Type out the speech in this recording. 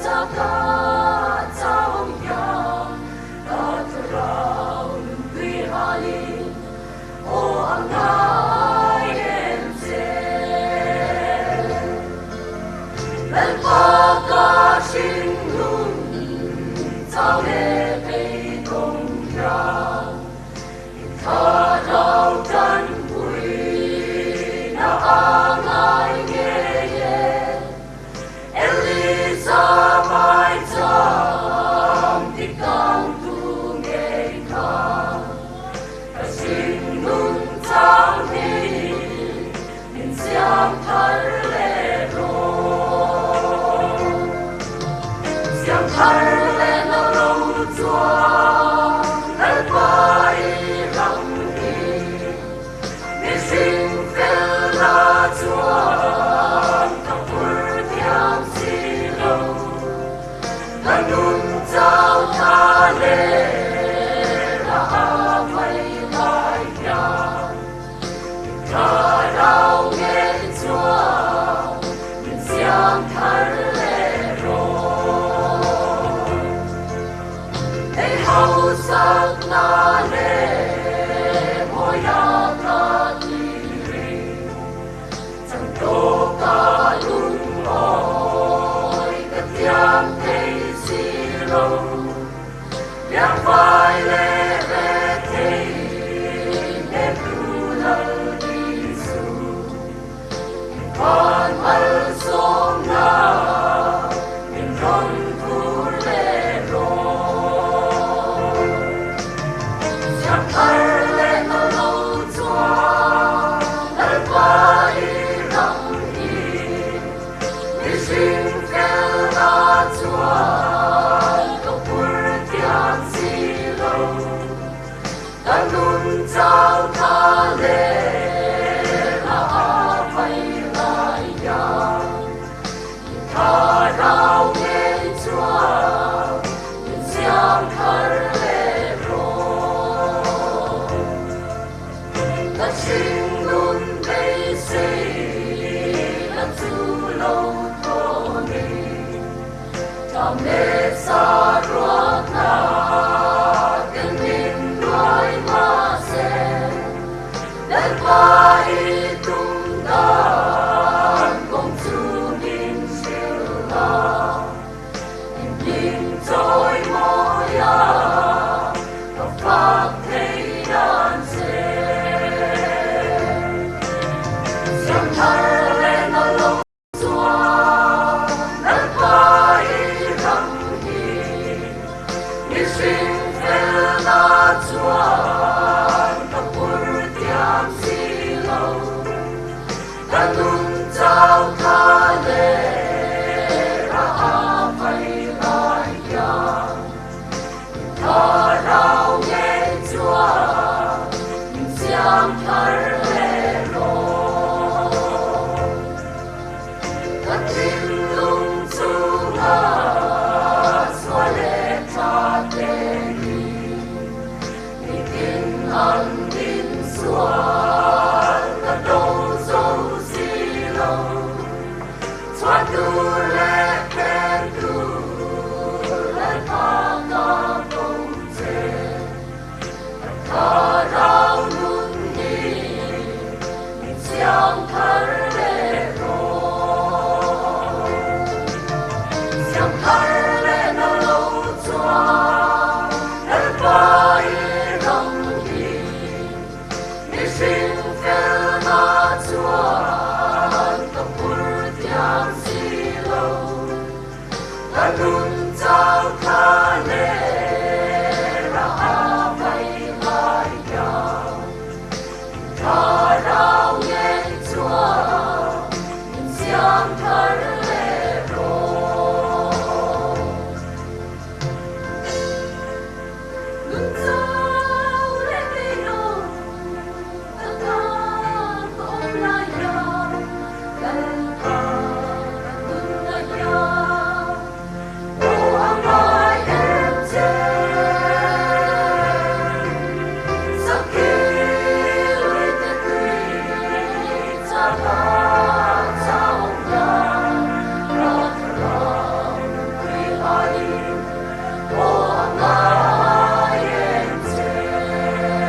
chaka chawng hian ka thlarau nunpui halin aw a ngai em che. Lalpa ka hringnun chau leh beidawng hian i thlarau tanpuina a ngai ngei e. Elisa maicham tikang tu ngei kha ka hringnun chang hi min siam thar leh rawh. Siam thar leh na ro chuan Lalpa i ram hi mihring fel na chuan ka phur thiam si lo. Ka nun chau tha leh ra a vai lai hian i thlarau ngei chuan min siam thar leh rawh. Hei hausak na leh mawi a ka ti ring chang tawk a lungawi ka thiam thei si lo. Liangvai leh rethei hnemtu Lal Isu i van malsawmna min rawn vur leh rawh. Siam thar leh na lo chuan Lalpa i ram hi mihring fel na chuan ka phur thiam si lo. Ka nun chau tha leh ra a vai lai hian i thlarau ngei chuan min siam thar leh rawh. Ka hringnun beisei na chu lo tawnin ṭam leh sa ruatna ten min hnuai mahse Lalpa i tum dan kawng chu min hrilh a, in hlim chawi mawi a ka fak thei dan che. Siam thar leh na lo chuan Lalpa i ram hi mihring felna chuan ka phur thiam si lo. Ka nun chau tha leh ra a vai lai hian i thlarau ngei chuan min siam thar leh rawh. Ka thinlung chunga sual leh tha te hi nitin an min sual ka do zo si lo. Chhuah tur leh phen tur Lalpa ka ko che. Ka thlarau nun hi min siam thar leh rawh. Siam thar leh na lo chuan Lalpa i ram hi mihring felna chuan ka phur thiam si lo. Ka nun chau tha leh.